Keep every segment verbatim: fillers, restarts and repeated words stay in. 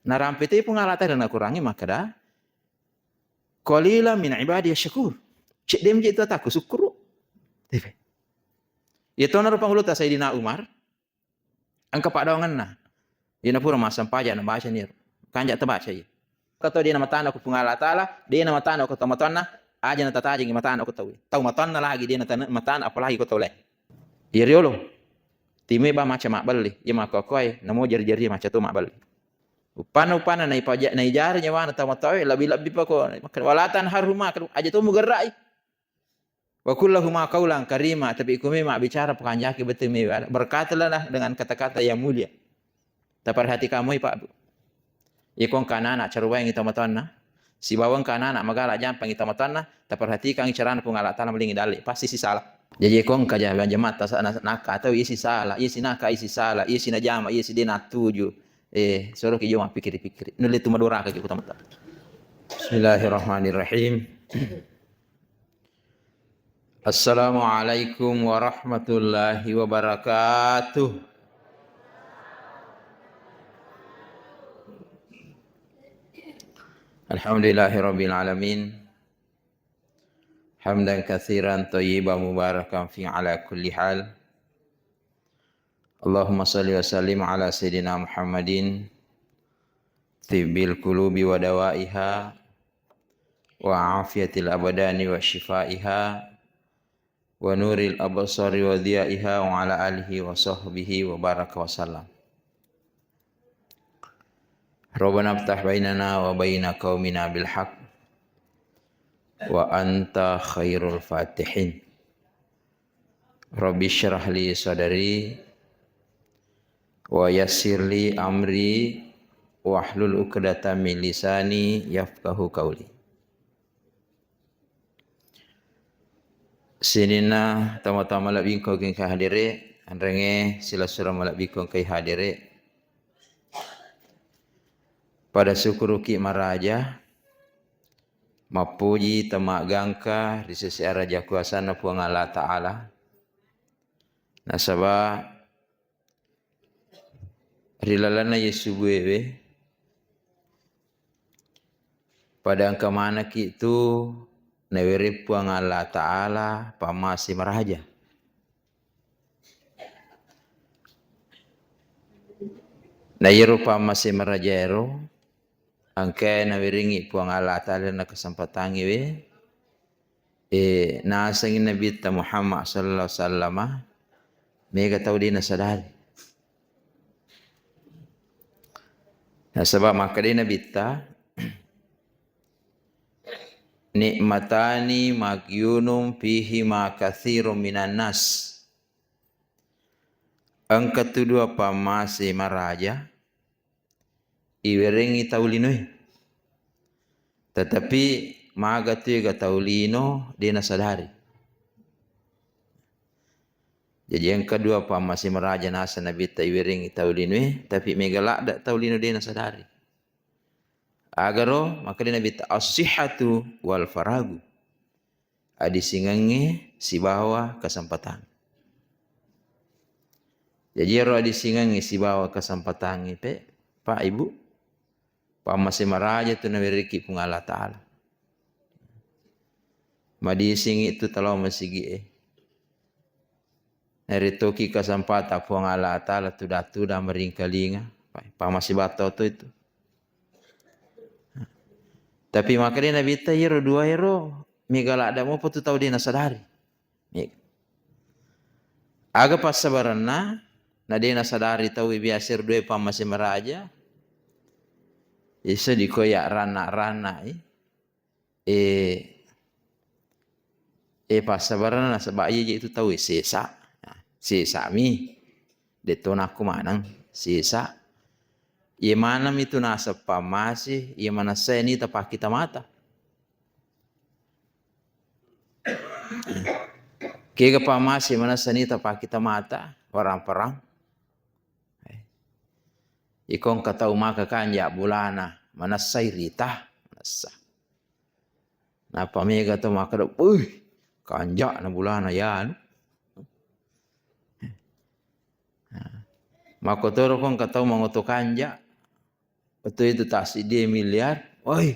Narampe toi Puang Allah Ta'ala nakurangi makkeda, "Qalilan min ibadiyash syakur." Cedde' mi je' tu atakku sukkuru'. Iya tonaro pangulutta Sayyidina Umar, engka paddoangenna. Iyana pura massempajang nabaca ni. Kanja' tabaca iya. Engka tau de' namatana ko Puang Allah Ta'ala, de' namatana ko tomatoanna, aja' natatajengngi matana ko tauwe. Tau matoanna lagi de' natana matana, apalagi ko tau lain. Iya riolo. Timai ba maca mabbelli, iya makkuakuai, namo jari-jari maca to mabbelli. Uppanna, uppanna naipaja-, naijari nyawana tau matoae, lebbi-lebbi pa ko, wala tanharhuma, aja' to mugerra'i. Wa qul lahuma qaulan karima, tapi ko memang bicara pakanjaki betul mi, berkatalah dengan kata-kata yang mulia. Taperhatikan moi, Pak, Bu. Iko engka anak-anak caruwaengngi tomatoanna, sibawa engka anak-anak magala jampangngi tomatoanna, taperhatikangngi carana Puang Allah Ta'ala malingi dalle, pasti sisala. Jaji iko engka ja-, jamaah tasa-, na-, naka atau isi sala, isi naka, isi sala, isi najama, isi de' natuju. Eh, soroki jo mappikiri-pikiri. Nulle tu madoraka ki ku tomatoa. Bismillahirrahmanirrahim. Assalamualaikum warahmatullahi wabarakatuh. Alhamdulillahirabbil alamin. Hamdan katsiran thayyiban mubarakan fi ala kulli hal. Allahumma shalli wa sallim ala sayyidina Muhammadin tibbil qulubi wa dawaiha wa afiyatil abdani wa syifaiha wa nuril absari wa dhiyaiha wa ala alihi wa sahbihi wa baraka wa sallam. Rabbana iftah bainana wa baina qaumina bil haq wa anta khairul fatihin. Rabbi syrah li sadri wa yassir li amri wahlul uqdatam min lisani yafqahu qauli. Sininna tama-tama malebbikku engka hadere, anrengnge silessureng malebbikku engka hadere. Pada syukuruki maraja, mappuji temaggangka ri sese araja kuasanna Puang Allah Ta'ala. Nasaba ri lalenna Yesu buewe, pada engka manekki tu nawereng Puang Allah Ta'ala pammase maraja. Na iyaro pammase maraja ero, engkae nawerengngi Puang Allah Ta'ala na kesempatangnge we, eh, nasengngi Nabitta Muhammad sallallahu alaihi wasallama, mega tau de' nasadari. Nasaba makkeda Nabitta, "Nikmatani maghbunun fihima katsirun minan nas." Engka tu dua pammase maraja, iwerengngi tau linoe. Tetapi maga tu ega tau lino de' nasadari. Jaji engka dua pammase maraja naseng Nabitta iwerengngi tau linoe, tapi mega ladde tau lino de' nasadari. Agaro, makkeda Nabitta, "As-sihhatu wal faragu." Adisingengnge sibawa kesempatan. Jaji ero adisingengnge sibawa kesempatangnge pe, Pak, Ibu, pammase maraja tu nawerekki Puang Allah Ta'ala. Madisingngi tu talao masigi'e. Narettoki kesempatan Puang Allah Ta'ala tuda-tuda meringkalinga, pa-, pammase batto tu itu. Tapi makkeda Nabitta, iyaro dua ero mega ladde mopa tu tau de' nasadari. Mega. Aga passabarenna, na de' nasadari tau biasa ero dua pammase maraja. Iso dikoi ya ranna-ranna, eh. Eh, eh, passabarenna nasaba iye je itu tau sesa. Nah, sesa mi. Detto nakku maneng, sesa. Iye maneng mi tu naseng pammase, iye manessai ni tapakki tamata. Kega pammase manessa ni tapakki tamata, parang-parang. Eh. Iko engka tau maka kanja bulana, manessai rita, manessa. Nappa mega to makkeda, "Wih, kanja'na bulana yanu." Nah, makkotoro ko engka tau mangoto kanja, Betul itu tak siddi miliar. Oi.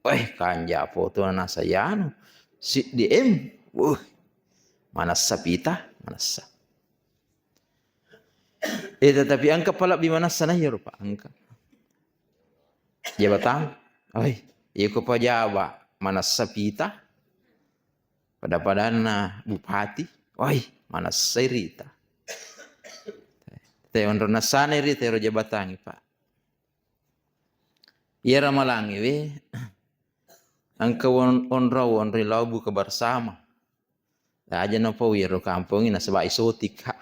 Oi, kanja foto nasa yanu. Siddi M. Wuh. Manessa pita, manessa. Eh, tetapi engka pala bi manessa na iyaro, Pak, engka. Jabatang. Oi, iko pajaba manessa pita. Pada-padanna bupati. Oi, manessai rita. Te onro nassana rita ero jabatangi, Pak. Iyaro malangi we, engka won-, onro, onro lao buka bersama. Aja napau iyaro kampongi nasaba isotika.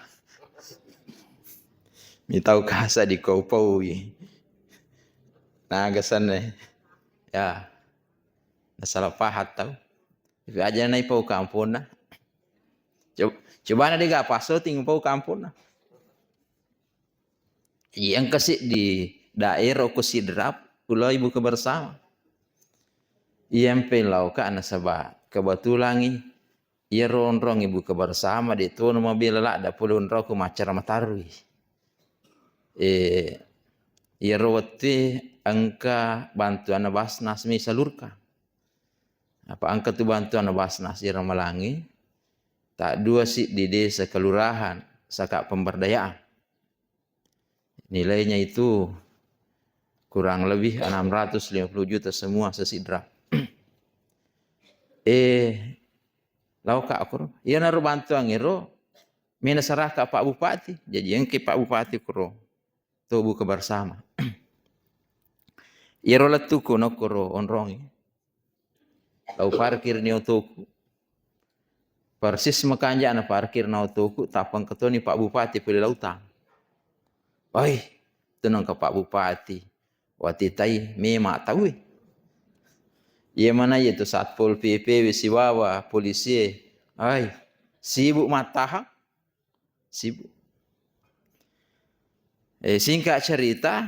Mitau kasa di kau paui. Naga sana. Ya. Nasalah pahat tau. Tapi aja naipau kamponna. Coba, coba na dega pasoting pau kamponna. Iya, engka siddi daerah ko Sidrap, ulai buka bersama. Iya mpe lauka nasaba kebetulangi iyaro onrongi buka bersama de tono mabela ladda pole onrongku maccara matarui. Eh, iyaro wettue engka bantuanna Basnas mi salurka. Apa engka tu bantuanna Basnas iyaro malangi, tak dua siddi desa kelurahan saka pemberdayaan. Nilainya itu kurang lebih enam ratus lima puluh juta semua sesidra. Eh, lauka kuro. Iyanaro bantuan ero mena saraka Pak Bupati. Jadi engke Pak Bupati kuro to buka bersama. Iyaro lettuku nokkoro onrongi. Lau parkir ni otoku. Persis makanja na parkir na otoku, tapang ketoni Pak Bupati pole lautang. Wai, tenang ke Pak Bupati. Wati tai mema taui. Iya mana iya tu Satpol P P we sibawa polisie. Ai, sibuk matahang. Sibuk. Eh, singkat cerita,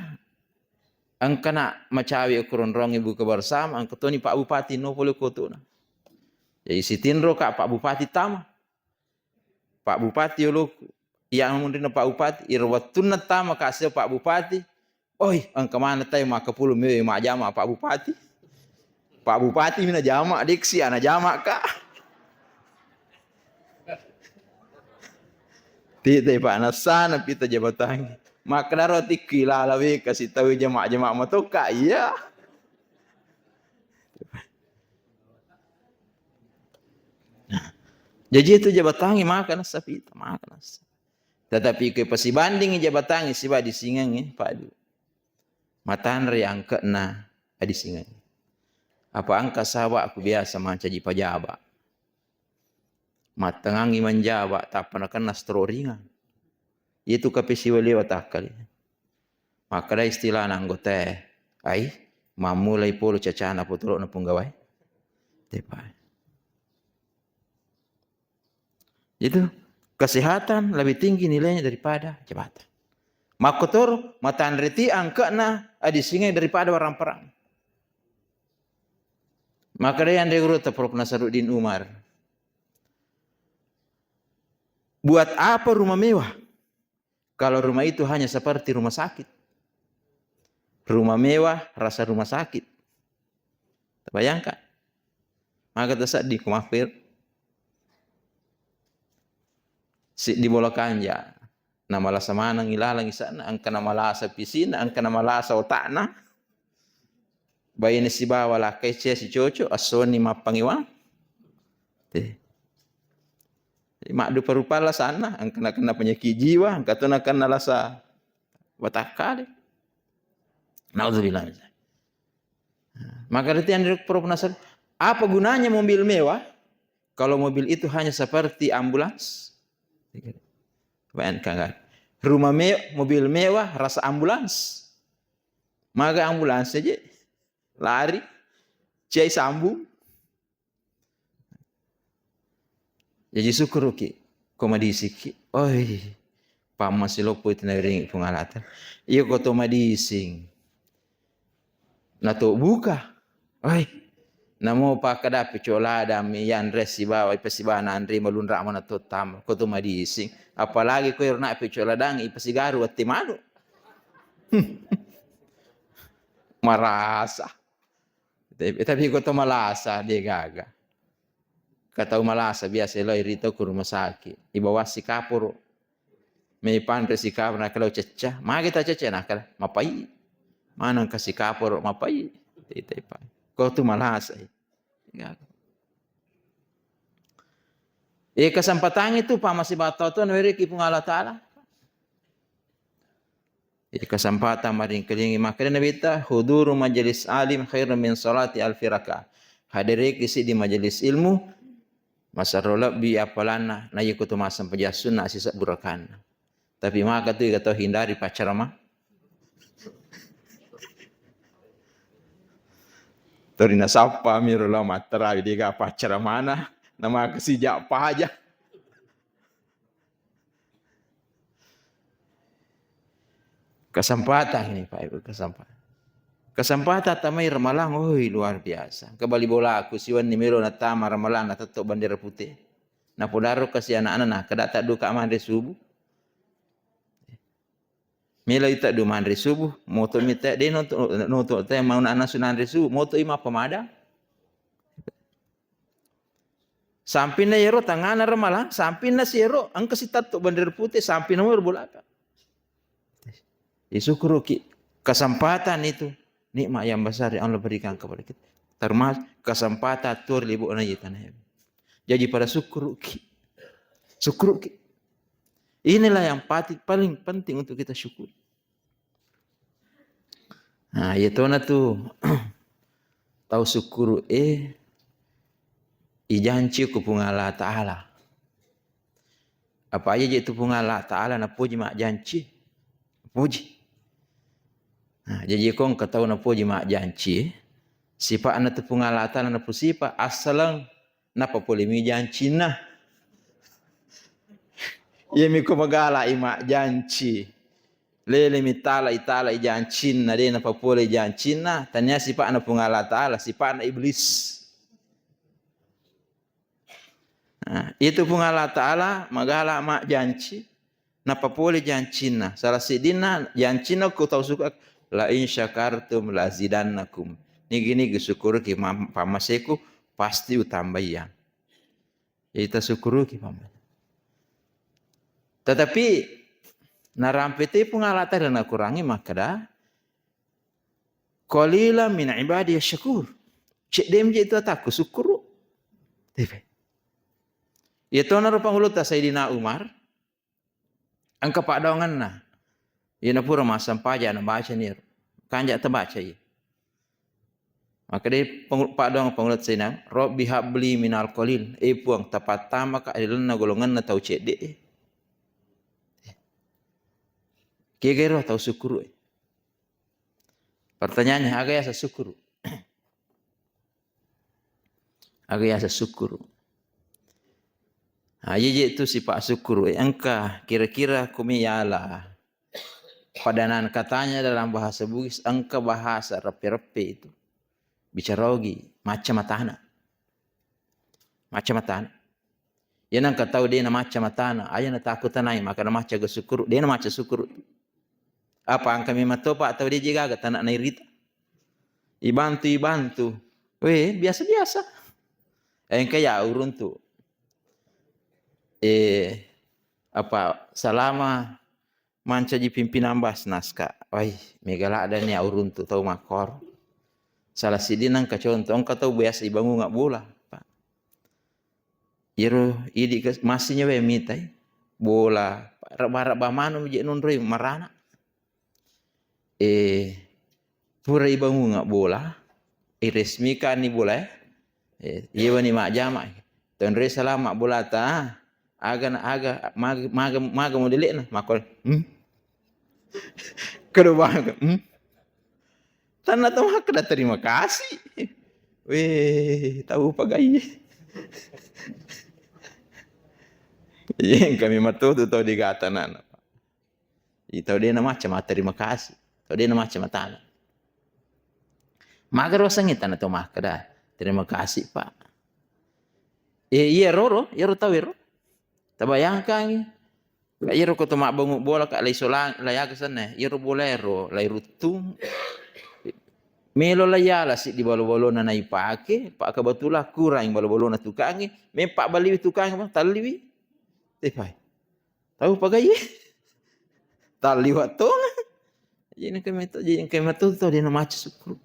engkana macawe okko ronrongi buka bersama, engka toni Pak Bupati no pole kotona. Jadi sitinro ka Pak Bupati tama. Pak Bupati oloku. Iya munrina Pak Bupati, iro wettunna tama ka sio Pak Bupati, Oi, engka maneng tai makkapulu mewe majjama Pak Bupati. Pak Bupati mi najama, deksi ana jama ka. Tite Pak nassana pita jabatangi. Makkedaro tikki lala we kasi tau jama-jama matoka iya. Nah, jaji itu jabatangi maka nassa pita, maka nassa. Tetapi ke pasibandingi jabatangi siba disingengi, Pak. Matanre angke'na adisingeng. Apa engka saba ku biasa mancaji pajaba. Mattengangi manjaba, tappa nakenna stroke ringan. Itu kape siwaliwa takkali. Makkeda istilahna anggotae, ai, mammulai polo cacana potolo'na punggawai. Tepai. Itu kesehatan lebih tinggi nilainya daripada jabatan. Makkotoro matanreti angke'na adisingai daripada warang perang. Maka dari Andre Guru Prof Nasaruddin Umar. Buat apa rumah mewah? Kalau rumah itu hanya seperti rumah sakit. Rumah mewah rasa rumah sakit. Bayangkan. Maka taseddi ku mappir. Siddi bola kanja. Namalasa maneng ilalang isana, engka namalasa pisina, engka namalasa otakna. Baine sibawa lakkai cia sicoco, assoni mappangewang. Te. Maddupa-rupa lasanna, engka nakenna penyakit jiwa, engka to nakenna lasa watakkale. Naudzubillah. Maka reti Andre Prof Nasar, apa gunanya mobil mewah kalau mobil itu hanya seperti ambulans? Bayangkan kan? Rumah me mobil mewah rasa ambulans. Maga ambulans aja lari, ciai sambung. Jaji sukkuruki ko madisiki. Oi, pamma siloppo itu nawiringi Puang Allah Ta'ala. Iya ko to madising. Nato buka. Oi. Namo pakkada peco ladang mi yanre sibawa ipasiba nanre malunra mana to tam. Ko to madising. Apalagi ko irna peco ladang ipasigaru watti manu. Marasa. Tapi, tapi ko to malasa, de gaga. Ka tau malasa biasa eloi rito ke rumah sakit. Ibawa si kaporo. Mei panre si kaporo, nakala cecca. Magi ta cecca, nakala mapai. Maneng ka si kaporo mapai. Tete pa. Ko tu malasa. Gaga. Eh, kesempatan itu pa masih batau tu, nawereki Puang Allah Ta'ala. Jadi kesempatan maringkalingi. Makanya Nabi ta, "Huduru majelis alim khairun min salati alfi rakaah." Hadiriki siddi majelis ilmu, masero lebbi appalanna, na iya kutu massempajang sunna sisebbu rakaanna. Tapi maka tu ika tau hindari paccarama. Tori nasappa miro lao mattarawi, dega paccaramana, na maka sijak paja. Kesempatan ini, Pak Ibu, kesempatan. Kesempatan tamai Ramalang, oi, luar biasa. Kebali bola aku, siwenni melo natama Ramalang, natetto bendera putih. Napodaro kasi anak-anak, nah, kedata duka manre subuh. Melo ita du manre subuh, moto mi te, de noto, noto te mau anak sunanre subuh, moto ima pemada. Sampinna yero tangana Ramalang, sampinna si yero engka sitatto bendera putih, sampinna mo bolaka. Disukuruki kesempatan itu, nikmat yang besar yang Allah berikan kepada kita. Termasuk kesempatan tuo ri libu'na ita na. Jadi pada sukuruki. Sukuruki. Inilah yang pati-, paling penting untuk kita syukur. Nah, iya tona tu tau sukkuru e ijanci ku Puang Allah Ta'ala. Apa aja je tu Puang Allah Ta'ala napoji majjanci. Puji. Nah, jadi ko engka tau napoji majjanci, sipa'na tu Puang Allah Ta'ala napusipa, assaleng nappa pole mi jancinna. Iya mi ko magala i majjanci. Lele mi tala i, tala i jancinna, de napapole jancinna, tania sipa'na Puang Allah Ta'ala, sipa'na iblis. Nah, itu Puang Allah Ta'ala magala majjanci, napapole jancinna. Salah siddinna jancinna ko tau suka, "La in syakartum la azidannakum." Nigi-nigi syukuruki mam-, pammaseku, pasti utambaiang. Jadi tasukuruki pammaseku. Tetapi narampe te Puang Allah Ta'ala nakurangi makkeda, "Qalilan min ibadiyasy syakur." Cedde mi je tu atakku sukkuru. Iya tonaro pangulutta Sayyidina Umar, engka paddoangenna. Iyana pura massempajang nabaca ni, kanja tabaca iya. Maka de pangul-, paddoang pangulutta Sayyidina, "Rabbi habli minal qalil." Eh Puang, tapattamaka ri lalenna golonganna tau cedde e. Kega ero tau sukkuru e. Pertanyaannya, aga yaseng sukkuru? Aga yaseng sukkuru? Nah, iya je tu sipa sukkuru e. Engka kira-kira kumi yala padanan katanya dalam bahasa Bugis, engka bahasa reppe-reppe itu. Bicara ogi, macca matana. Macca matana. Iya nengka tau de namacca matana, aja nataku tanai, maka namacca ga sukkuru, de namacca sukkuru. Apa engka memang topa tau de je gaga tana nairita. Ibantu, ibantu. Weh, biasa-biasa. Eh, engka ya uruntu. Eh, apa, salama mancaji pimpinan Basnas, Kak. Wai, mega ladda ni auruntu tau makkoro. Salah siddinna engka contoh, engka tau biasa ibangunga bola, Pak. Iyaro idi ke-, masih nyawa mitai bola, rabba-rabba manu je nonroi marana. Eh, pura ibangunga bola, iresmikan ni bola, eh. Eh, iyewani majjama. Tonroi salama bolata, aga na aga, maga, maga, maga modelekna, makko, hmm? Kedo banget, hmm? Tanna tau makkeda terima kasih. Weh, tau pagai. Iya, kami matu tu tau digata nana. Ih, tau de namacca ma terima kasih. Tau de namacca matana. Maga ro sengngi tana to makkeda, "Terima kasih, Pak." Eh, iya roro, iyaro tau ero. Tabayangkangi. Ka iyaro ko to mabbangu bola ka lai solang, lai aga senna. Iyaro bola ero, lai ruttung. Melo la yala siddi balo-balona naipake, pa kebetulan kurang balo-balona tukangnge, meppa baliwi tukangnge, talliwi. Tepai. Tau pagai. Talliwa tong. Jadi engka meto, jadi engka meto to, de' namaca sukkuru.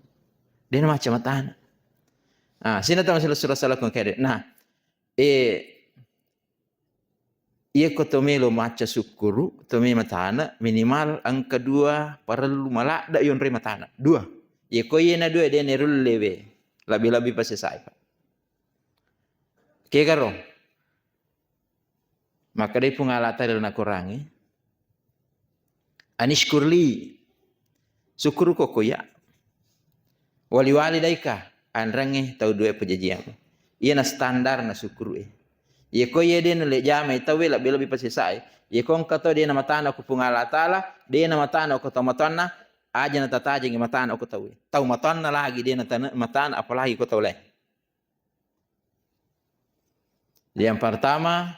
De' namaca matana. Ah, sina tama sila sura salah kong kere. Nah, eh, iya ko to melo maca sukkuru, to me matana, minimal engka dua parellu maladda yonroi matana. Dua. Iya ko iya na dua de' nerulle we. Lebbi-lebbi pasesai, Pak. Kegaro. Makkedai Puang Allah Ta'ala na Korangnge, "Anishkur li," sukkuruko ko iya. "Wali wali daika," anrengnge tau dua pajajiang. Iyana standar na sukkuru e. Iya ko iya de' nulle jamai tau e lebbi-lebbi pasesai. Iya ko engka tau de' namatana ko Puang Allah Ta'ala, de' namatana ko tau matoanna, aja natatajengi matana ko tau e. Tau matoanna lagi de' natana matana apalagi ko tau lain. Yang pertama,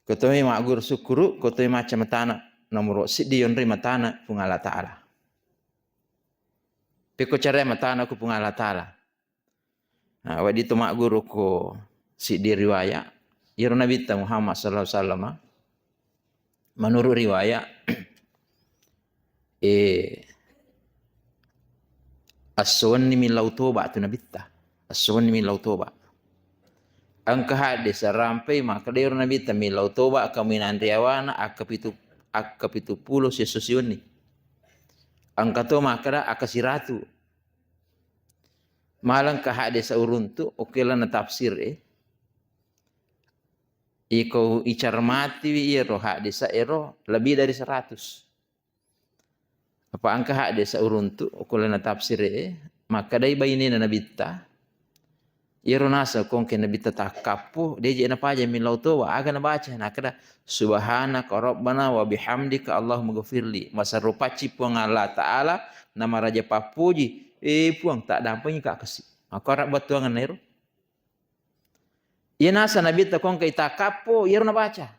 ko to me magguru sukkuru, ko to me maca matana, nomoro siddi yonroi matana Puang Allah Ta'ala. Pekko cara matana ko Puang Allah Ta'ala. Nah, wedding to magguru ko siddi riwaya, iyaro Nabitta Muhammad sallallahu alaihi wasallam, menurut riwaya, eh, esso wenni millau toba tu Nabitta. Esso wenni millau toba. Engka hadis sarampai makkeda ero Nabitta millau toba kaminang riawana akka pitu, akka pitu pulo siesso siwenni. Engka to makkeda akka siratu. Malengka hadis uruntu, oke lana tafsir e. Iko icarmatiwi iyaro hadis ero lebih dari seratus. Apa engka hadis uruntu, oke lana tafsir e, makkedai bainena Nabitta, iyaro naseng kongke Nabitta takkappo, de' je napaja millau toba, aga nabaca, nakkeda, "Subhanaka Rabbana wa bihamdika Allahumma ghafirli." Maserro pacci Puang Allah Ta'ala, namaraja pappoji, eh Puang, tak dampengi ka kasi. Maka ora battuangan ero. Iya naseng Nabitta kongke takkappo, iyaro nabaca.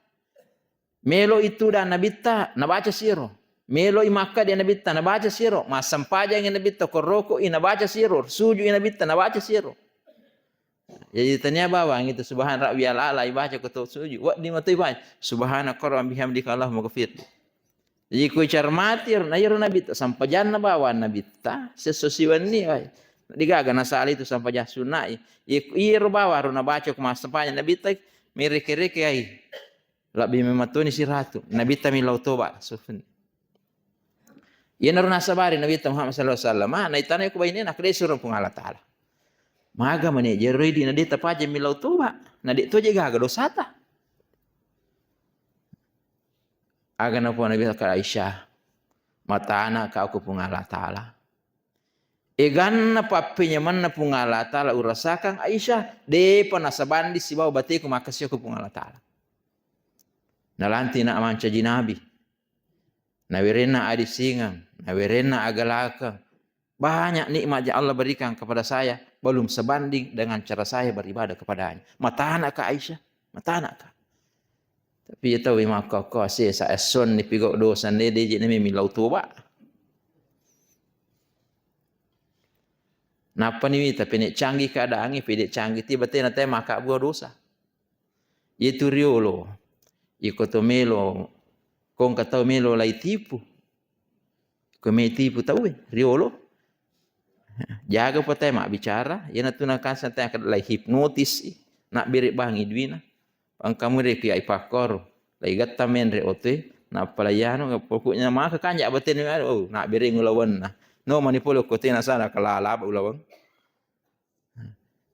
Melo itu dan Nabitta, nabaca siro. Melo i makka dia Nabitta, nabaca siro. Massempajang i Nabitta, koroko i nabaca siro. Suju i Nabitta, nabaca siro. Jadi tania bawang itu subhan rabbi ala ala ibaca ko to suju. Wedding mato ibaca. Subhanaka Rabbi bihamdika Allahumma ghafir. Jadi ku icarmati, na iyaro Nabitta, sampajanna bawang Nabitta, sesso siwenni, ai. Digaga nasala itu sampajang sunna i. Iyaro bawang ro nabaca ko massempajang Nabitta, mereke-reke ai. Labbi memang toni siratu. Nabitta millau toba, sufun. Iyanaro nasabari Nabitta Muhammad sallallahu alaihi wasallam, ah, naitana ku bainena, kede surung Puang Allah Ta'ala. Maga mani jeroi di na de tapaja millau toba, na de toje gaga dosata. Aga na Puang Nabi ka Aisyah, matana ka ku Puang Allah Ta'ala. Eganna pappenyamenna Puang Allah Ta'ala urasakang Aisyah, depa nasabandi sibawa bateku makkasiokku Puang Allah Ta'ala. Nalanti na mancaji nabi. Nawerenna adisingeng, nawerenna agalakeng. Banyak nikmat yang Allah berikan kepada saya, belum sebanding dengan cara saya beribadah kepadanya. Matana ka Aisyah, matana ka. Tapi ya tahu makko ko sesa esson ni pigo dosa ne de je ne millau toba. Nappa ni tapi nek canggih keadaannya, pede canggih tiba tena tema ka buah dosa. Itu riolo. Iko to melo, kongka tau melo lai tipu. Ko me tipu tau e, riolo. Jaga pa te mabbicara, iyana tu nakasa te akan lai hipnotis i. Nak bere bangi duina. Engka mure ki ai pakkoro. Lai gatta menre ote, nappa lai anu, pokoknya maka kanja batene, oh, nak bere ngulawanna. No mani pole ko tena sana kalala ba ulawang.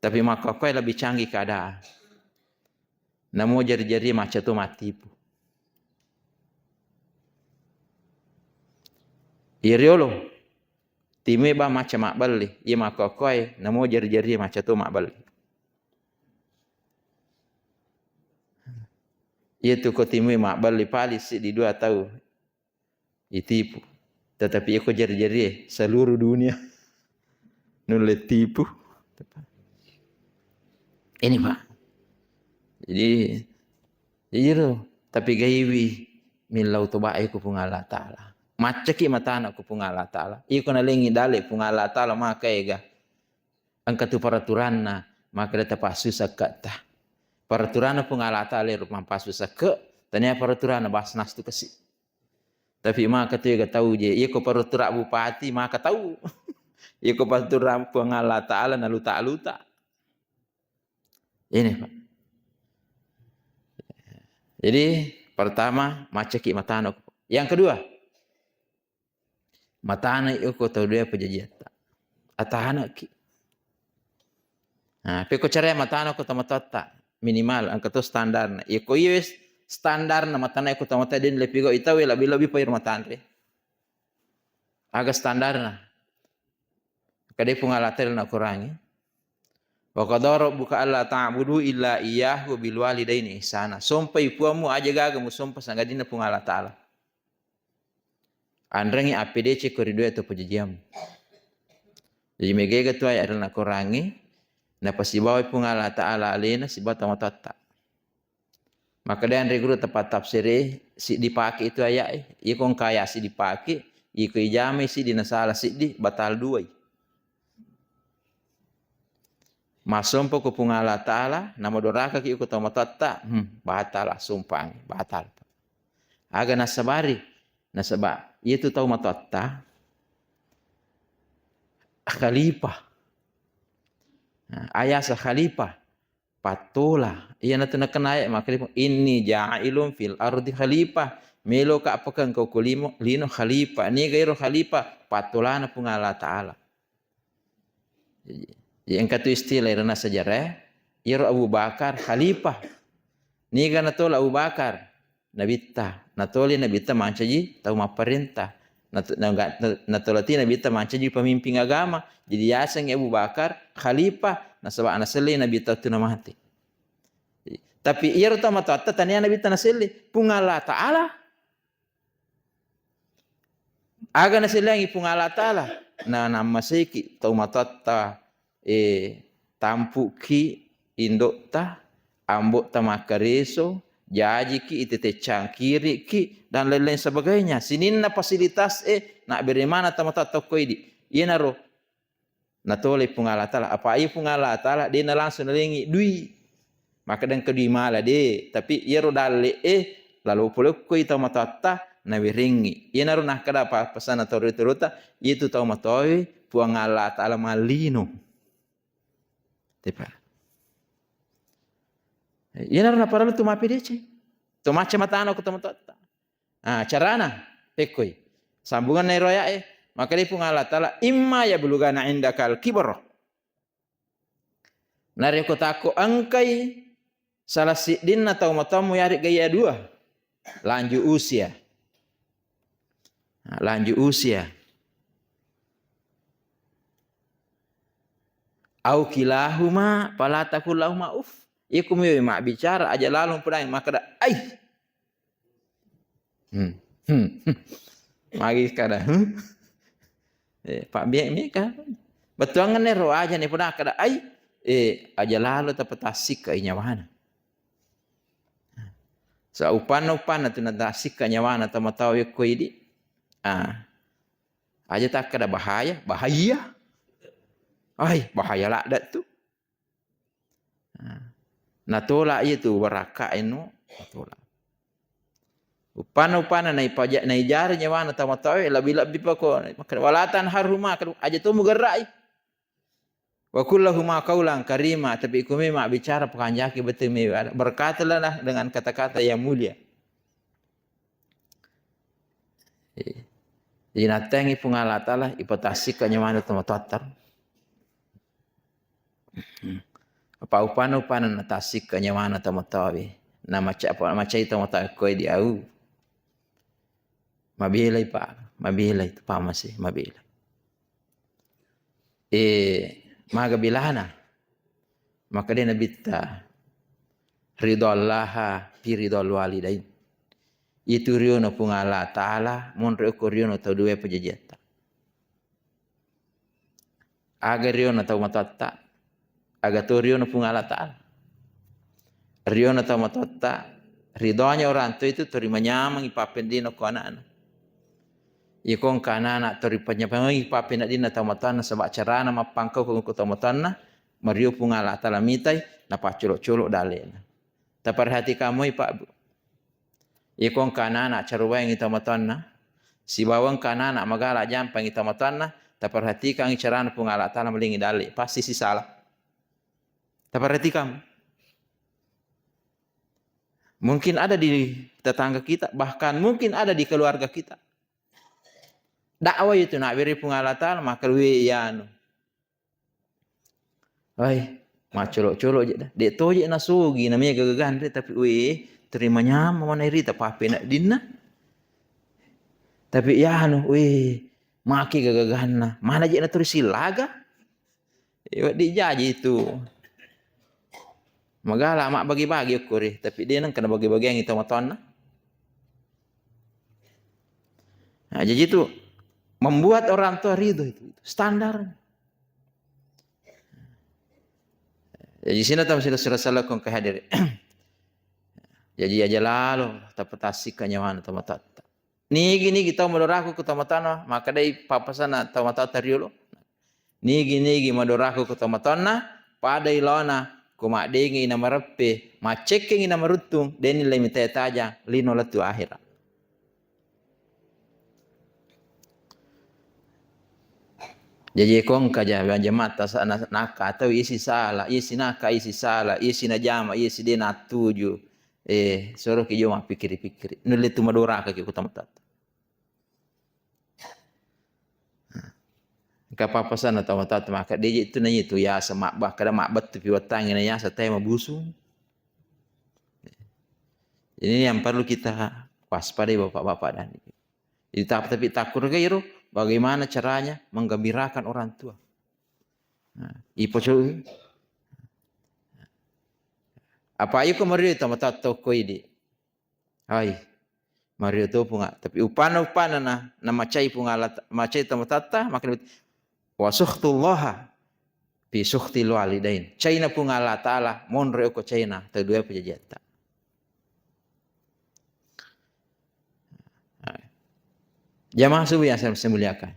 Tapi makkokkoe lebih canggih keadaan. Namo jari-jari macca to mattipu. Iya riolo. Timue ba macca mabballi. Iya makkokkoe namo jari-jari macca to mabballi. Iya tu ko timue mabballi pali siddi dua tau. Itipu. Tetapi iko jari-jari seluruh dunia nulle tipu. Ini, Pak. Jadi, jadi ro, tapi gaiwi millau toba e ku Puang Allah Ta'ala. Maccaki matana ko Puang Allah Ta'ala. Iko nalengi dale Puang Allah Ta'ala maka ega. Engka tu peraturanna, maka de tapassu sakkatta. Peraturanna Puang Allah Ta'ala ero mampassu sakke, tania peraturanna bas nastu kasi. Tapi maka tu ega tau je, iko peraturan bupati maka tau. Iko peraturan Puang Allah Ta'ala naluta-luta. Ini, Pak. Jadi, pertama, maccaki matana. Yang kedua, matana iko tau dua pajajiatta. Atanaki. Nah, peko cara matana ko tomatoatta, minimal, engka to standarna. Iko iye standarna matana iko tomatoatta den lepi go itawe lebih-lebih pair matanre. Aga standarna. Kade Puang Allah Ta'ala nakurangi. Wa qadara rabbuka alla ta'budu illa iyyahu wa bil walidaini ihsana. Sompai puammu aja gaga musompa sangadinna Puang Allah Ta'ala. Anrengi appedece ko ri dua to pajajiammu. Jadi megega tu ayat nakurangi, napasibawai Puang Allah Ta'ala alena sibawa tomatoatta. Maka de anre guru tepat tafsiri siddi pake itu ayat e. Iko engka ayat siddi pake, iko ijamai siddi nasala siddi, batal duai. Massompa ko Puang Allah Ta'ala, namadorakaki iko tomatoatta, hmm, batal lah, sumpang, batal. Aga nasabari, nasaba, itu tau matoatta, khalifah. Nah, ayasa khalifah, pattola. Iyanatu nakenna ayat makrimu, "Inni ja'ilun fil ardi khalifah." Meloka apakeng ko limo, lino khalifah. Niga ero khalifah? Pattolana Puang Allah Ta'ala. Jadi, engka tu istilah irana sejarah, ero Abu Bakar khalifah. Niga natola Abu Bakar? Nabitta. Natoli Nabitta mancaji tau mapparenta. Nat-, naga-, na-, natolati Nabitta mancaji pemimpin agama. Jadi yasengngi Abu Bakar khalifah, nasaba nasellei Nabitta tu namate. Tapi iyaro tau matoatta tania Nabitta naselle, Puang Allah Ta'ala. Aga naselleangi Puang Allah Ta'ala? Na nammaseki tau matoatta, eh, tampuki indotta, ambotta makkareso, jajiki, itete cangkiriki, dan lain-lain sebagainya. Sininna fasilitas e nabbere mana tau matoatta ko idi. Iyanaro natolai Puang Allah Ta'ala. Apa iya Puang Allah Ta'ala de na langsung nalengi dui. Maka dengka dui mala de, tapi iyaro dalle e lalo pole koi tau matoatta nawerengi. Iyanaro nakkeda apa pesanna tau ri-, torota, itu tau matoawe Puang Allah Ta'ala mallino. Tepa. Iyanaro naparellu tu mappedeceng. To macca matana ko tau matoatta. Ah, carana, pekkoi. Sambunganna ero ayat e, maka de Puang Allah Ta'ala, "Imma yablughanna indakal kibra." Narekko takko engkai salah siddinna tau matoammu yaregga iya dua, lanjut usia. Nah, lanjut usia. Au kilahuma fala taqul lahuma uff. Iko mi mabbicara aja lalo pudangi makkeda, "Ai." Hmm. Hmm. Hmm. Magi kada, hmm? Eh, Pak Biek mi kan. Bettuangan ero aja ni pudangi kada, "Ai." Eh, aja lalo tapatassik ke nyawana. Sa upanna, upanna tu natassikka nyawana tau matoa wekko idi. Ah. Aja takkeda bahaya, bahaya. Ai, bahaya ladde tu. Ah. Natola iya tu barakka eno, natola. Upanna, upanna naipaja-, naijari nyawana tau matoa we, lebbi-lebbi pako, makkeda, "Wala tanharhuma," aja to mugerrai. "Wa qul lahuma qaulan karima," tapi iko mi mabbicara pakanjaki betul mi, berkatalah dengan kata-kata yang mulia. Jadi nattengi Puang Allah Ta'ala, ipatassika nyawana tau matoatta. Apa upanna, upanna natassika nyawana tau matoa we. Na maca-, apa macai tau matoa koe di au. Mabelai, Pak, mabelai tu pamase, mabelai. Eh, maga belana? Makkeda Nabitta, "Ridallaha fi ridal walidain." Itu riona Puang Allah Ta'ala, monro ko riona tau dua pajajiatta. Aga riona tau matoatta, aga to riona Puang Allah Ta'ala. Riona tau matoatta, ridhonya orang tua itu terima nyameng ipappeddino ko anakna. Iko engka anak-anak to ripanyapangi pappeneddinna tau matoanna, saba carana mappangkau ko tau matoanna, mario Puang Allah Taala mitai, napaccolo-colo dalle'na. Taperhatikan moi, Pak, Bu. Iko engka anak-anak caruwaengngi tau matoanna, sibawa engka anak-anak magala jampangi tau matoanna, taperhatikangngi carana Puang Allah Taala malingi dalle, pasti sisala. Taperhatikan. Mungkin ada di tetangga kita, bahkan mungkin ada di keluarga kita. Dakwah itu nak beri Puang Allah Taala, maka we iyanu. Ai, maccolo-colo je dah. Dek toje nasugi namanya gagaganre, tapi we terima nyamang mana rita pappeneddinna. Tapi iyanu, we maki gagaganna. Mana je na terus silaga? Eh, wedding jaji itu. Magala mabbagi-bagi ukkuri, tapi de nengka nabagi-bagiangngi tau matoanna. Nah, jadi itu membuat orang tua ridho itu, itu standar. Jadi sini tau sila sila salah kong kehadiri. Jadi aja lalo tapatasi kanyawana tau matoatta. Nigi-nigi tau madoraku ku tau matoanna, makkedai pappasanna tau matoatta riolo. Nigi-nigi madoraku ku tau matoanna, padai laona, ko maddengi na mareppe, maccekkengi na maruttung, deni le mitai tajang, lino lettu ahera. Jaji ko engka ja jamaah tasa na-, naka atau isi sala, isi naka, isi sala, isi najama, isi de natuju. Eh, soroki jo mappikiri-pikiri. Nulle tu madoraka ki ku tau matoatta. Engka pappasanna tau matoatta maka de je tu naitu yasa mabba, kada mabbettu pi wettangngi na yasa tae mabusung. Ini yang perlu kita waspadai bapak-bapak dan ibu. Jadi, tap-, tapi takut ke iro, bagaimana caranya menggembirakan orang tua. Nah, ipo cu-, apa iko meri tau matoatta ko idi. Ai, mario to Puang, tapi upana-upana na, na macai Puang Allah Ta-, macai tau matoatta, maka wa sukhtullaha fi sukhtil walidain. Caina Puang Allah Taala, monro oko caina, tau dua pajajiatta. Jamaah subuh yang saya, saya muliakan.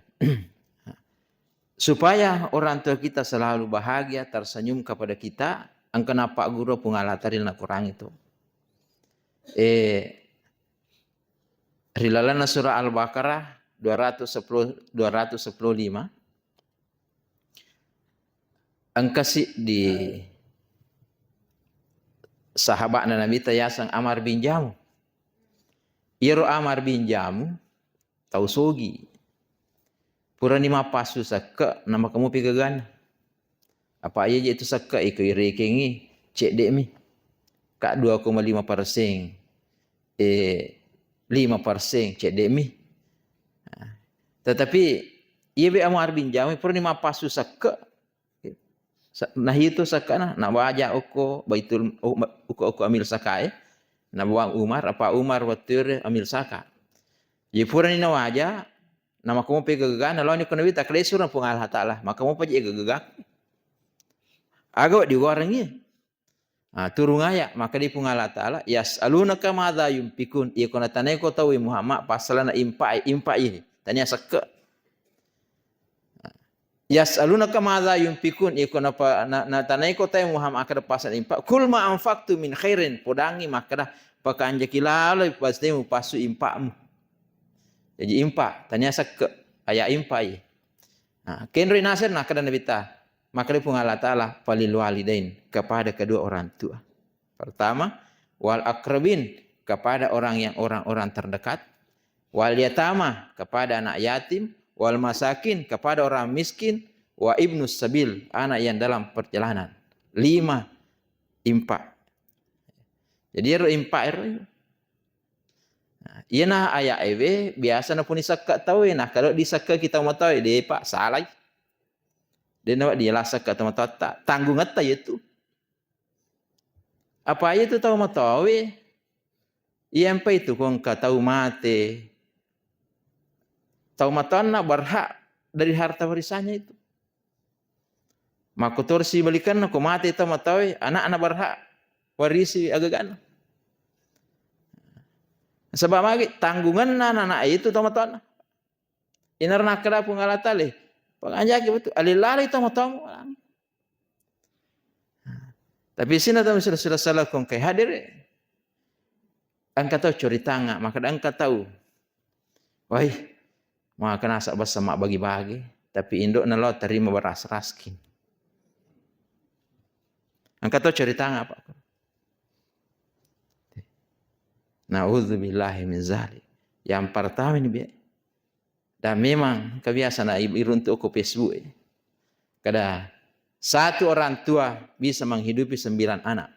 Supaya orang tua kita selalu bahagia, tersenyum kepada kita, engka napagguru Puang Allah Taala na Quran itu. Eh, ri lalenna surah Al-Baqarah dua ratus sepuluh, dua ratus sepuluh lima, engka siddi sahabatna Nabitta yaseng Amar bin Jamu. Iyaro Amar bin Jamu tau sogi. Purani mappassu sekke, namaka mupi gagana. Apa iya je tu sekke iko irekengi, cedde mi. Ka dua koma lima persen. Eh, lima persen cedde mi. Nah, tetapi iya be Amar bin Jamu purani mappassu sekke, Sa-, nahitu sakkana, nawaja okko Baitul, o-, ma-, okko, okko amil sakae, nabuang Umar, apa Umar wettu ero amil saka. Ye purani nawaja, namakomope gagagana, laoni ko Nabitta, kalesureng Puang Allah Taala, makamopa je gagaga. Aga diuarengngi. Ah, turung aya, maka di Puang Allah Taala, "Yas'alunaka madza yunfikun." Iya ko natanai ko tau Muhammad, pasalana impa, impa iye. Tania sekke. Yas'alunaka madza yunfikun, iko napa-, na-, natanai ko tau Muhammad makkeda pasal impak. Qul ma anfaqtum min khairin, podangi makkeda pakanjaki lalo pasti mupassu impakmu. Jadi impak, tania sekke, aya impak i. Nah, kenroi naseng nakkeda Nabitta, makkeda Puang Allah Taala, "Falil walidain," kepada kedua orang tua. Pertama, wal akrabin, kepada orang yang, orang-orang terdekat, wal yatama, kepada anak yatim, wal masakin, kepada orang miskin, wa ibnus sabil, anak yang dalam perjalanan. Lima impak. Jadi ero impak ero. Nah, iyana aya ewe biasa napuni sekke tau e, nah kalau di sekke kita mau tau e, de pak salai. De nawa dia lah sekke tau matoatta, tanggungetta yetu. Apa iya tu tau matoawe? Iya, empa itu ko engka tau mate, tau matoanna berhak dari harta warisannya itu. Makkotor sibalikanna ko mate tau matoawe, anakna berhak warisi agagana. Sebab magi tanggunganna anak itu tau matoanna. Inaro nakkeda Puang Allah Taala, pakanjaki betul. Alillalai tau matomu. Tapi sina tau sila sila sala kong kai hadir. Engka tau curi tanga, maka engka tau. Wai, maka nasa basa mak bagi-bagi, tapi indok na lo terima beras raskin. Engka tau curi tanga apa? Naudzubillahi min zalik. Yang pertama ini, Bi. Dan memang kebiasaan i-, iruntuk ko Facebook, eh. Kada satu orang tua bisa menghidupi sembilan anak.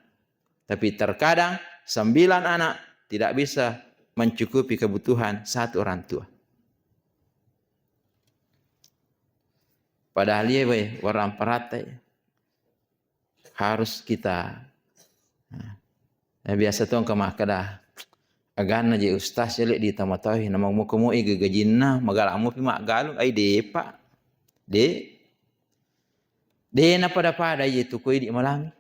Tapi terkadang sembilan anak tidak bisa mencukupi kebutuhan satu orang tua. Padahal iya, weh, orang paratai harus kita, nah, eh, biasa tong ke makkeda, "Aganna je ustaz ya, le, di tama tau, na mau muka mau iga gajinna, magala mau pi maggalung, ai depa." De, de na pada-pada iya tu koi di malangi.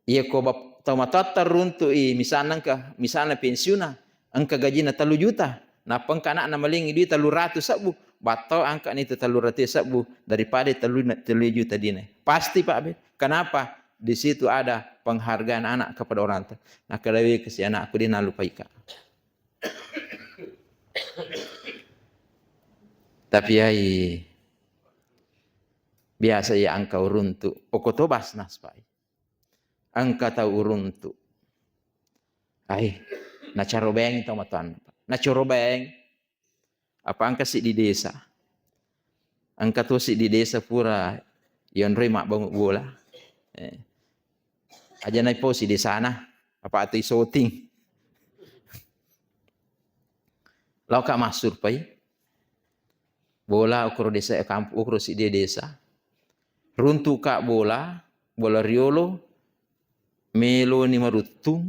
Iya ko bap-, tau matoatta runtu i, misalna engka, misalna pensiuna, engka gajinna tellu juta, nappa engka anakna malingi duit tellu ratu sebbu, battau angka ni tu tellu ratu sebbu daripada tellu, tellu juta dina. Pasti, Pak, Be. Kenapa? Di situ ada penghargaan anak kepada orang tua. Nah, kadawi ke si anakku dia nalupaika. Tapi ai biasa ya engka uruntu, oko to basnas, Pak. Engka tau uruntu. Ai, nacarobaeng tau matoanna. Nacarobaeng. Apa engka siddi desa. Engka to siddi desa pura yonroi mabbangung bola. Eh. Aja naiposi desana, apa atau isoting. Laoka massurpai bola ukuro desa, kamp-, ukuro siddi desa. Runtuka bola, bola riolo, meloni maruttung,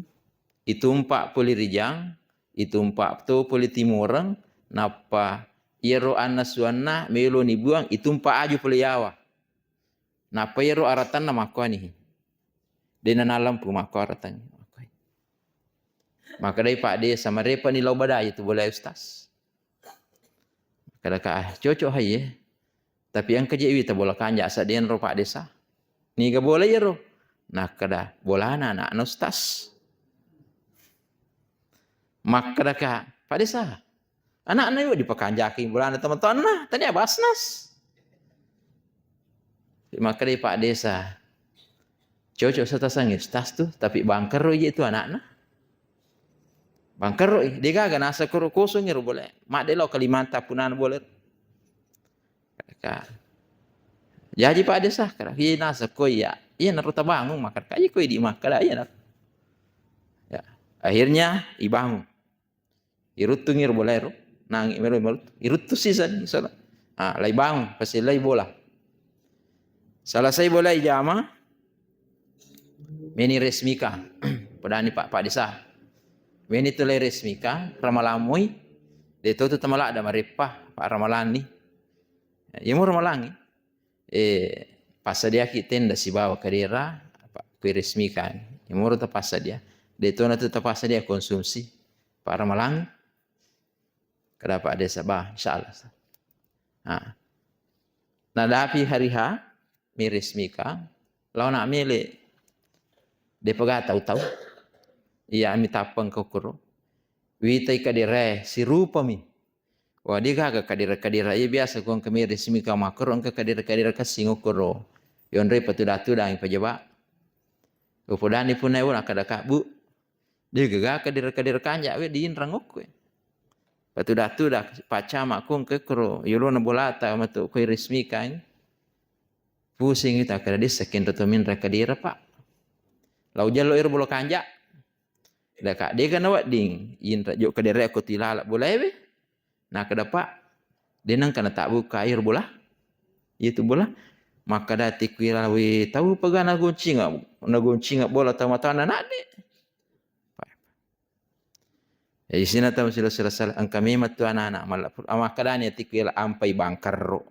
itumpa pole rijang, itumpa to pole timoreng, nappa iyaro anna suanna meloni buang, itumpa aju pole yawa. Nappa iyaro aratanna makkuani. Dena nalampu makko aratangnge. Makkedai Pak Desa, "Marepa ni lao badai tu bola, Ustaz." Kada ka, "Ah, cocok hai, eh. Tapi engka je wita bola kanja, asa denro Pak Desa." "Niga bola iyaro?" Nakkeda, "Bolana anakna Ustaz." Makkeda ka, "Pak Desa, anakna iwa dipakanjaki bolana teman-temanna, tania basnas." Makkedai Pak Desa, "Cocok satasangi Ustaz tu, tapi bangkerro je tu anakna." Bangkerro i, degaga nasa koro kosong ero bola. Madde lao Kalimantan punana bola. Ka. Jaji Pak Desa, kara, iya nasa ko iya. Iya naro tabangung makkeda, iya ko idi makkeda, iya naro. Ya, akhirnya ibangung. Iruttungi ro bola ero, nangi melo maruttu. Iruttu sisa ni, salah. Ah, lai bangung, pasti lai bola. Selesai bola ijama, meni resmika. Podani Pak, Pak Desa. Meni tu lai resmika, ramalamui. De to tu tamala ada mareppa, Pak Ramalan ni. Iya mo Ramalangi. Eh, passadiaki tenda sibawa kadera, apa, kue resmika. Iya moro tapassadia. De to na tu tapassadia konsumsi, Pak Ramalangi. Kada Pak Desa, bah, insyaallah. Nah. Nadapi hari H, mi resmika, lao na mele. Depa ga tau-tau. Iya mi tappeng kokoro. Witai kaderae, sirupami. Wah, degaga kadera-kadera. Iya biasa ko engka mi resmika makkoro, engka kadera-kadera kessing okkoro. Yonroi patuda-tudangi pajaba. Upodani punna ewo nakkeda ka, Bu. Degaga kadera-kadera kanja we diinrang okko. Patuda-tuda paccama ko engka koro yolona bolata matu ko resmika. Pusing ita kada dessa kenro to minra kadera, Pak. Lau jallo ero bola kanja. Daka dega na wedding inra jo kadera ko tilala bola ewe. Nakkeda, "Pak, de nengka natabbuka iyaro bola? Iyatu bola?" Makkeda tikku irawe tau paga nagoncinga, nagoncinga bola tau matana nadde. Jadi sina tau sila-sila salah, engka memang tu anak-anak malla-, makkedani atikku ila ampai bangkarro.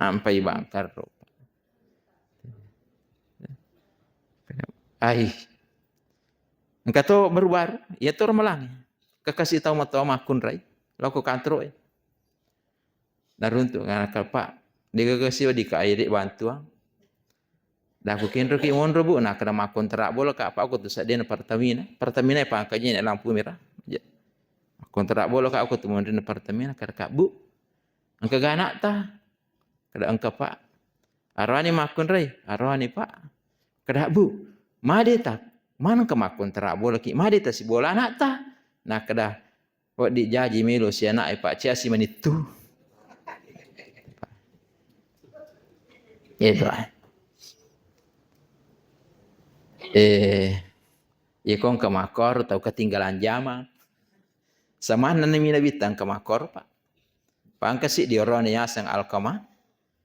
Ampai bangkarro. Ai. Engka to baru-baru, iya to ramalangi. Kekasih tau matoa makkunrai. Lao ko kantoro e. Naruntu, nakkeda, "Pak, degaga siwa dika ede bantuang?" Daku, "Kenroki monro, Bu." Nakkeda, "Makkontrak bola ka, Pak, ko tu seddena Pertamina. Pertamina e pangkaji ne lampu merah." Ja. "Makkontrak bola ka, ko tu monrina Pertamina." Kada ka, "Bu, engka ga anakta?" Kada, "Engka, Pak." "Aroani makkunrai?" "Aroani, Pak." Kada, "Bu, madeta manengka makkontrak bola ki, madeta sibola anakta?" Nakkeda, "Wedding jaji melo sianak e, Pak, ciasi manittu." Itu, ah. Eh, iya ko engka makkoro tau ketinggalan zaman. Samanna nami Nabitta engka makkoro, Pak. Pangkasi di orone yaseng Alkama.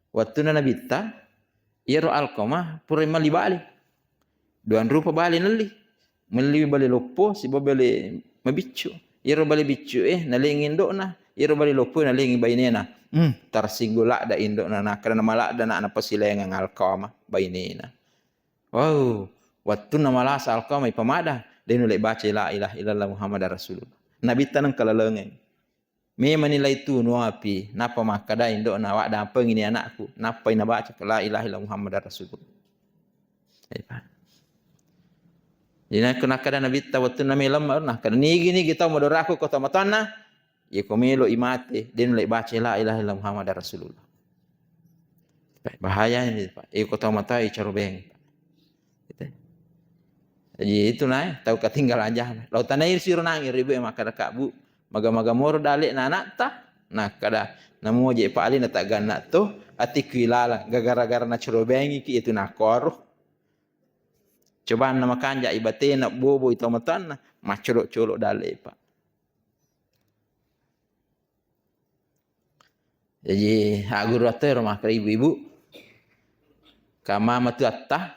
Wettunna Nabitta, iyaro Alkama pura melli bale. Duang rupa bale nelli. Melli bale loppo, siba bale mabiccu. Iyaro bale biccu e, nalengi indo'na. Iyaro bale loppo e, nalengi bainena. Hmm, tarsinggu ladda indo'na, nakkeda namaladda na, napasilaingeng Alkama bainena. Wow, wettunna malasa Alkama ipamada, de nulle baca la ilaha illallah Muhammadar Rasulullah. Nabitta nengka lalengeng. Memang nilai tunu api, nappa makkeda indo'na, "Waddampengi ni anakku," nappai nabaca, "La ilaha illallah Muhammadar Rasulullah." Iya, Pak. Jadi, nak-, nakkeda Nabitta wettunna melemma, nakkeda, "Nigi-nigi tau madorakku ko tomatoanna, iya ko melo i mate, de nulle baca la ilaha illallah Muhammadar Rasulullah." Bahaya ini, Pak. Iya ko tomatoa icarobengi, Pak. Gitu. Jadi itu nae, tau ketinggalan zaman. Lao tanai siro nangi ribu e makkeda, "Kak, Bu, maga-maga moro dalekna anakta?" Nakkeda, "Namoje Pak Ali na tagganna to, atikku ilalang, gara-gara nacarobengi ki itu nakkoro." Cobanna makanja i batena, bobo i tomatoanna, maccolok-colok dalek, Pak. Jaji, agguru atto ero makkeda ibu-ibu. Ka mama tu atta.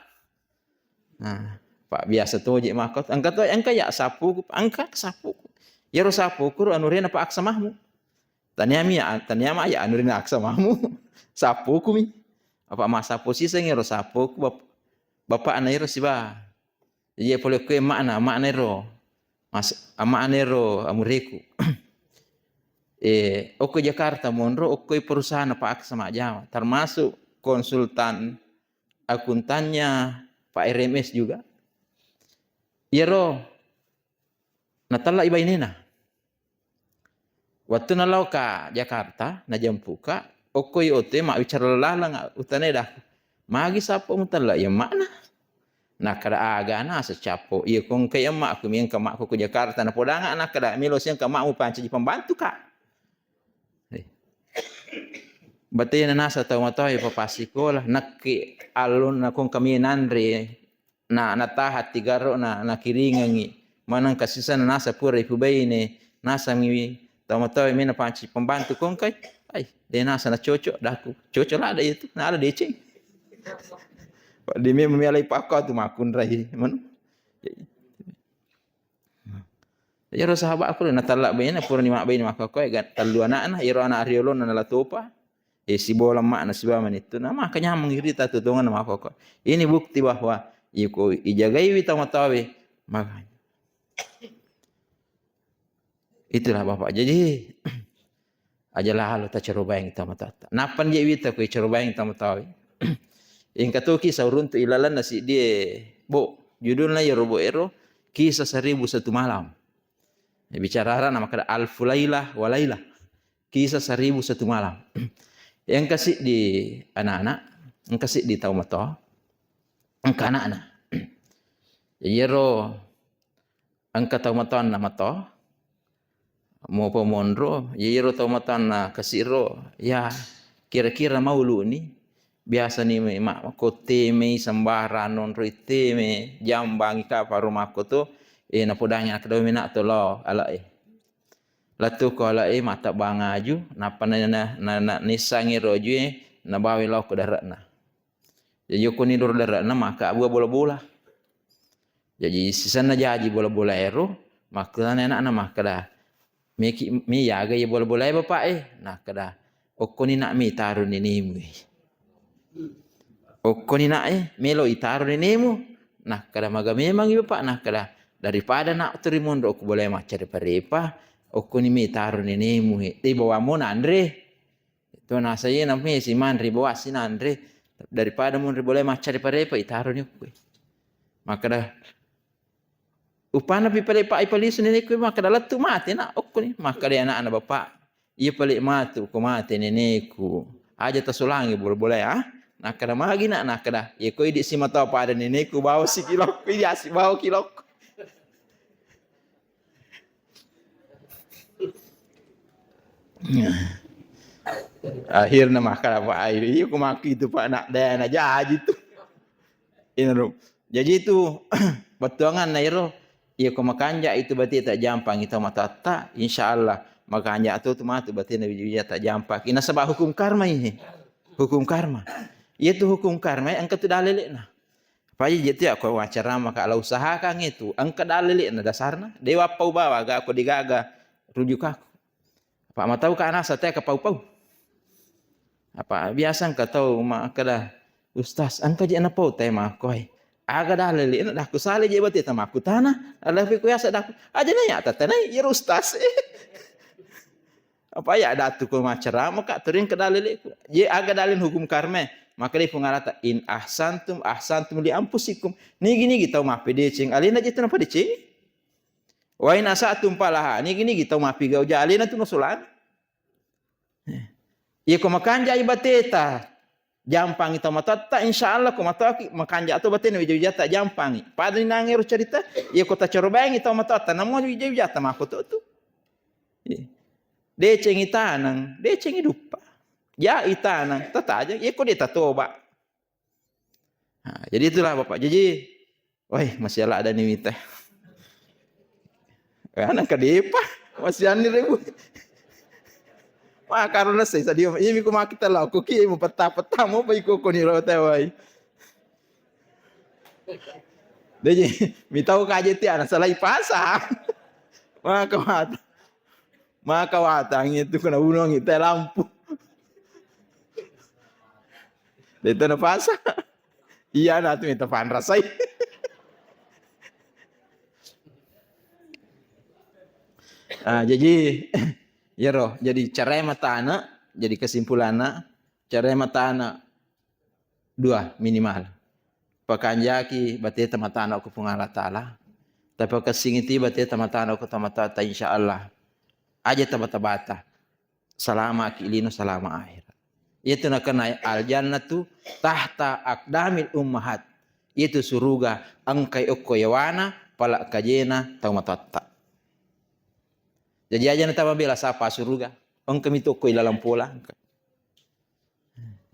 Nah, Pak, biasa toje makko. Engka to, engka ya sapuku, engka sapuku. Iyaro sapuku ro anurena Pak Aksamahmu. Taniami ya, taniama ya anurena Aksamahmu. Sapukumi. Apa masapu siseng ero sapuku bap-, bapakna ero siba. Iya pole okkoe emakna, emakna ero. Mas-, emakna ero amureku. Eh, okko Jakarta monro, okkoi perusahaan Pak Aksa majjama, termasuk konsultan akuntannya Pak R M S juga. Iyaro natellai bainena. Wettunna lao ka Jakarta, najempuka, okkoi oto e mabbicara lalang, utane daku, "Magi sappo mutella iya emakna?" Nakkeda, "Aga nasa cappo, iya ko engka iya emakku, mi engka emakku ko Jakarta." Napodanga nakkeda, "Melo si engka emakmu pancaji pembantu ka." Eh. Batena nasa tau matoa iya papassikola, nakki allonna ko engka mi nanre, na, nataha tigarro na, nakiringengi. Maneng kasisana nasa pura ipubaine, nasa mi tau matoa mena panci pembantu ko engkai. Ai, de nasa na cocok daku. Cocok lada itu, na ada deceng. Di memang mialai pakko tu makunrai. Manu. Iyaro sahabatku natella baine, purani mabbaine makkokkoe, ga-, tellu anakna, iyaro anak riolona nalatopa, eh, sibola emakna sibawa manittu, na maka nyameng irita tu tongenna makkokkoe. Ini bukti bahwa iko ijagaiwi tau matoawe, makanya. Itulah Bapak. Jadi, aja lalo tacarobaeng tau matoatta. Nappa je wita ko icarobaeng tau matoawe. Engka to kisah uruntu ilalenna siddie, Bo, judulna iyaro, Bo, ero Kisah Seribu Satu Malam. Bicara arana makkeda Alfu Lailah wa Lailah. Kisah Seribu Satu Malam. Engka siddi anak-anak, engka siddi tau matoa, engka anakna. Iyaro engka tau matoanna mato, mopa monro, iyaro tau matoanna kasi'ro, ya, kira-kira mauluni, biasani ma-, ko temei sembarang, nonroi teme, jambangi ka, paro makko to, eh, napodangi anak dau mena to lao, ala e. Lattu ko ala e, mata bang aju, nappa na, na, na, na, nissangi roju e, nabawa lao ko dare'na. Jaji, okkoni doro dare'na maka abua bola-bola. Jaji, sisenna jaji bola-bola ero, makkutanai anakna makkeda, "Meki, mi yaga iya bola-bola e, Bapak e?" Nakkeda, "Okkoni nak mi taro nenemu e. Okkoni nak e, melo itaro nenemu." Nakkeda, "Maga memangi, Bapak?" Nakkeda, "Daripada nak tu rimonro ku bola e maccarepa-repa, Okkoni mi taro nenemu he. Dei bawammo nanre. To nasa ye namesi manre bawa sinanre. Daripada munri boleh maccari parepa itaroni okko. Makkeda, upana pi pale pa ipalisu neneku, makkeda, lettu mate na okkoni. Makkeda anakna bapak, iya pale matu ko mate neneku. Aja tasulangi bola-bola ya. Nakkeda magi nak, nakkeda, iya ko idi simata pada neneku bawa sikilokku, iya si bawa kilokku. Akhirnya makkeda Pak Airi, iya ku makku itu Pak nak daya na jaji tu. Ina ro. Jadi itu bettuangan na iro, iya ko makanja itu berarti tak jampang itu matatta, insya Allah makanja tu tu matu berarti na wija-wija tak jampang. Ina sebab hukum karma ini. Hukum karma. Iya tu hukum karma, engka tu dalilna. Apa iya tu ya ko wacara maka la usahakan itu, engka dalilna dasarna. Dewa pau bawa ga ko digaga rujuk aku. Apa matau ka nasa te ka pau-pau. Apa biasa engka tau makkeda, "Ustaz, engka je na pau te makko ai." Aga dalilna dakku sale je bate tamaku tana. Ala fi ku yasa dakku. Aja na ya tata nai ya ustaz. Apa ya datu ko macara maka turing ke dalil. Je aga dalil hukum karma. Maka di pengarata, "In ahsantum ahsantum li anfusikum." Nigi-nigi tau mappedeceng alena je tu napadeceng. Wa in asatum falaha, nigi-nigi tau mappigau ja alena tu nasolani. Iya ko makanjai bateta, jampangi tau matatta, insya Allah ko matoaki makanja to batena wija-wijata jampangi. Pada ni nangero cerita, iya ko tacarobayangi tau matatta, namo wija-wijata mako to tu. Iya. Decengi tanang, decengi duppa. Jai tanang, tataja, iya ko de tatoba. Nah, jadi itulah Bapak. Jadi, woi, masih ala ada nih mita. Ana kadepa, masih ani rebu. Wah, karena saya tadi, iya miku makita lah, aku ki mau peta-peta mau apa iko koni rota wai. Jadi, mitau kaje ti ana salai pasa. Maka mata. Maka watang itu kena gunung itu lampu. Itu na pasa. Iya na tu minta panrasai. Ah, jadi, iyaro, jadi cerai matana, jadi kesimpulanna, cerai matana dua minimal. Pakanjaki bateta matana ko Puang Allah Taala. Tapakessingi ti bateta matana ko tamata, insya Allah. Aja tabata-bata. Salamaki lino, salama akhirat. Itu nakenai al jannatu tahta aqdamil ummahat. Itu suruga engkai okko yawana pala kajena tau matatta. Jadi aja na tama bela sapa suruga. Engka mi tokko ilalang pola.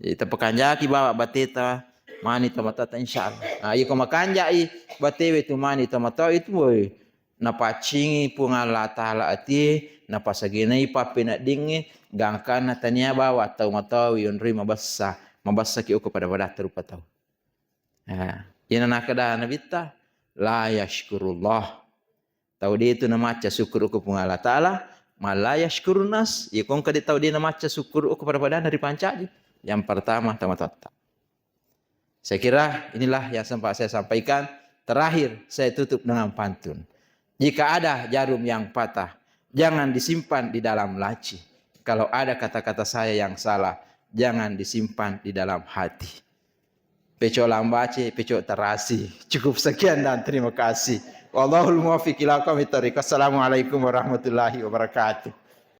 Jadi tapakanjaki bawa bateta mani tau matatta, insya Allah. Nah, iya ko makanjai batewe tu mani tau matatta itu, woi, napaccingi Puang Allah Taala atie, napasagenai pappeneddingnge, gangkanna tania bawa tau matawi onroi mabessa, mabessaki okko pada-padatta rupa tau. Nah, iyana nakkeda Nabitta, la yashkurullah. Tau de tu namacca syukur ko Puang Allah Taala, man la yashkurun nas, iya ko engka de tau de namacca syukur ko pada-padanna ripancaji. Yang pertama, tau matatta. Saya kira inilah yang sempat saya sampaikan. Terakhir, saya tutup dengan pantun. Jika ada jarum yang patah, jangan disimpan di dalam laci. Kalau ada kata-kata saya yang salah, jangan disimpan di dalam hati. Peco lambace, peco terasi. Cukup sekian dan terima kasih. Wallahul muwaffiq ila aqwamit thariq. Assalamualaikum warahmatullahi wabarakatuh.